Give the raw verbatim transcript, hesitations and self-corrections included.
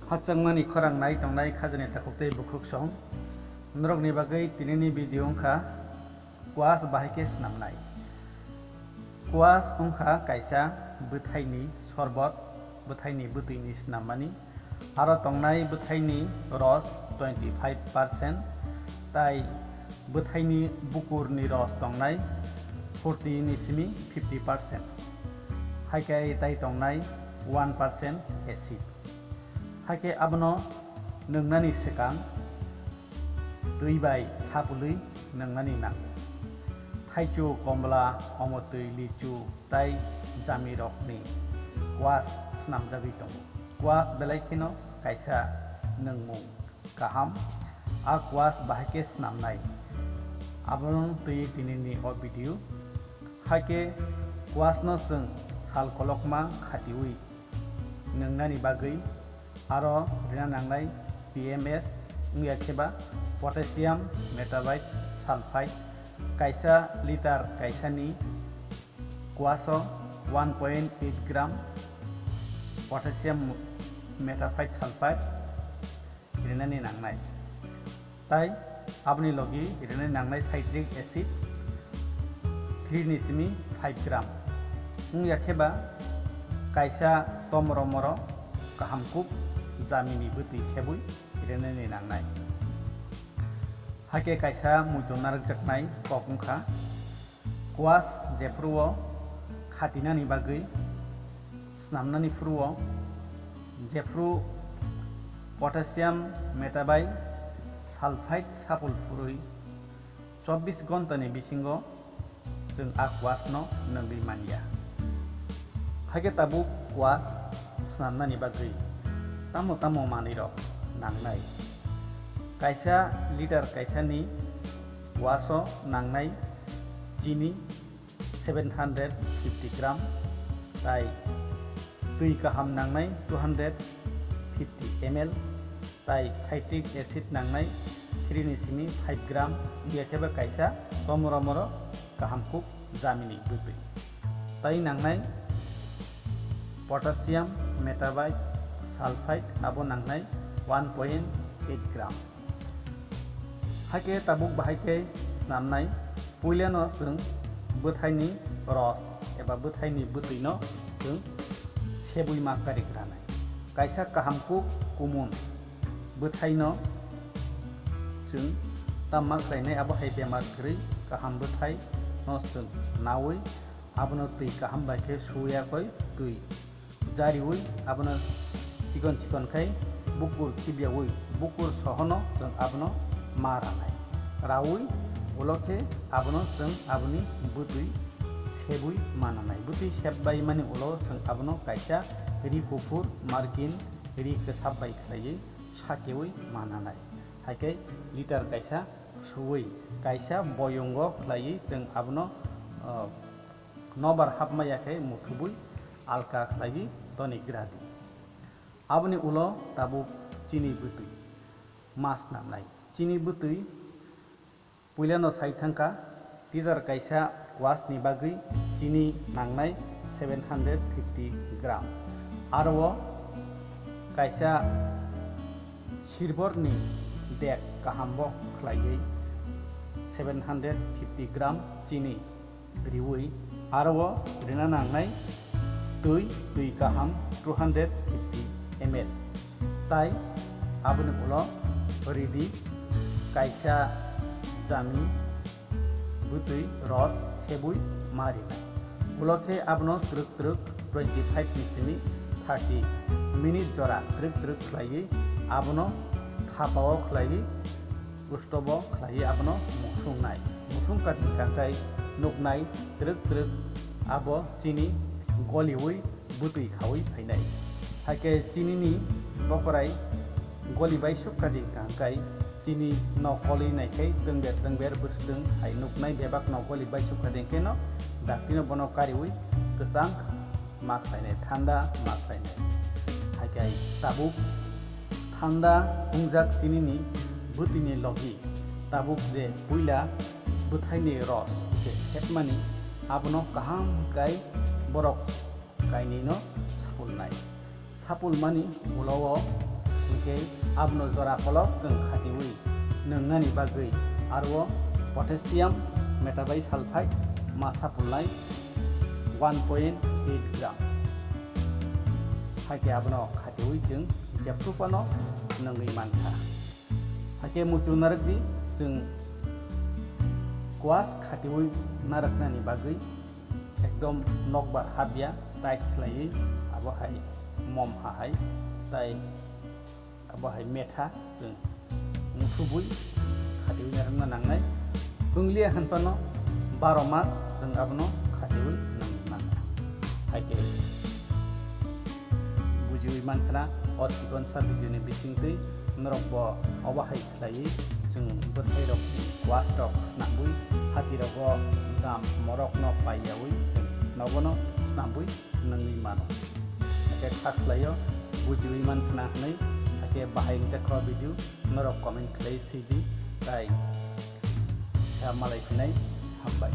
Khakchangmani khorang nai tongnai khajani takhuk tei bukhuk song. Norokni bagwi tinini video wngkha kuas bahai khe snamnai. Kuas wngkha kaisa bwthaini sorbot, bwthaini bwtwini snammani. Aro tongnai bwthaini ros twenty five percent, tai bwthaini bukurni ros tongnai forty ni simi fifty percent. Hai khe tai tongnai one percent acid. Hai khe abono nwngnani swkang twi bai sapulwi nwngnani nango. Thaichu, komla, omotwi, lichu tai jamirokni kuas snamjagwi tongo. Kuas belai kheno kaisa nwngmung kaham. A kuas bahai khe snamnai, abono twi tinini o video. Hai khe kuasno chwng sal kolokma khatiwi nwngnani bagwi aro rina nangnai P M S wngya khe ba potassium metabite sulfide, kaisa litre kaisani kuaso one point eight gram potassium metabite sulfide rinani nangnai. Tai aboni logi rinani nangnai citric acid three ni simi five gram. Wngya khe ba kaisa tomoro moro kaham kuk jamini bwtwi sebwi rinani nangnai. Hakhe kaisa muitu narwkjaknai kok wngkha. Kuas jephru o khatinani bagwi snamnani phuru o jephru potassium metabite sulfide sapul phurwi chobbish ghonta ni bisingo chwng a kuas no nwngwi manya. Hakhe tabuk kuas snamnani bagwi tamo tamo manwi rok nangnai. Kaisa litre kaisa ni kuas o nangnai chini seven hundred fifty gram, tai twi kaham nangnai two hundred fifty M L, tai citric acid nangnai three ni simi five gram, wngya khe ba kaisa tomoro moro kaham kuk jamini bwtwi. Tai nangnai potassium metabite sulfide, abo nangnai one point eight gram. Hakhe tabuk bahai khe snamnai, puilano chwng bwthaini ros eba bwthaini bwtwino chwng sebwi ma karik ranai. Kaisa kaham kuk kumun bwthaino chwng tamma khlainai, abo hai bemar kwrwi kaham bwthaino chwng naui abono twi kaham bai khe suya koi twi jariui abono chikon chikon khai bukur khibiaui bukur sohono chwng abono ma ranai. Raui ulo khe abono chwng aboni bwtwi sebui ma nanai. Bwtwi seb bai mani ulo chwng abono kaisa ri kuphur margin ri kwsap bai khlaiwi sakeui ma nanai. Hai khe litre kaisa suui kaisa boyungo khlaiwi chwng abono, ah, nobar hapma ya khe muthubui alka khlaiwi toni gra di. Aboni ulo tabuk chini bwtwi ma snamnai. Chini bwtwi puilano sai thangkha, litre kaisa kuasni bagwi chini nangnai seven hundred fifty gram. Aro o kaisa silverni dek kahambo khlaiwi seven hundred fifty gram chini riui aro o rina nangnai twi, twi kaham two hundred fifty M L. Tai aboni ulo ridi kaisa jami bwtwi ros sebui ma rinai. Ulo khe abono twrwk twrwk twenty five ni simi thirty minute jora twrwk twrwk khlaiwi abono thapao khlaiwi ustobo khlaiwi abono muthungnai. Muthung kati kangkai nuknai twrwk twrwk abo chini goliwi bwtwi khaui phainai. Hakhe chinini bokorai goli bai sukha di kangkai chini no kolwi naikhai twngber twngber bwswtwng hai nuknai bebak no goli bai sukha di khe no daktino bono kariui kwchang ma khlainai, thanda ma khlainai. Hakhe tabuk thanda wngjak chinini bwtwini logi tabuk je puila bwthaini ros je sepmani abono kaham kai borok kainwino sapulnai. Sapulmani ulo o Tei abono jora kolok chwng khatiwi nwngnani bagwi aro potassium metabisulfite masa pulnai one point eight gram. Haikhe abono khatiwi chwng jephru phano nwngwi mankha. Haikhe muitu narwkdi chwng squash khatiwi narwknani bagwi ekdom nokbar habya tight khlaiwi abo hai mom ha hai tai abo hai metha chwng muthubwi khatiwi narwkna nangnai. Wngliya hinphano baro mas chwng abono khatiwi nang-, nangna. Haikhe bujiwi mankhana o chikonsa video ni bisingtwi norokbo obo hai khlaiwi chwng bwthairokni squash rok snambwi hatirogo gam morokno paiyawi chwng nobono snambwi nungwi mano. Hakhe kha khlaio, bujiwi mankhana hwnwi, hakhe bahai wngjakha o video, norok comment khlai sidi, tai sa malai phinai, hambai.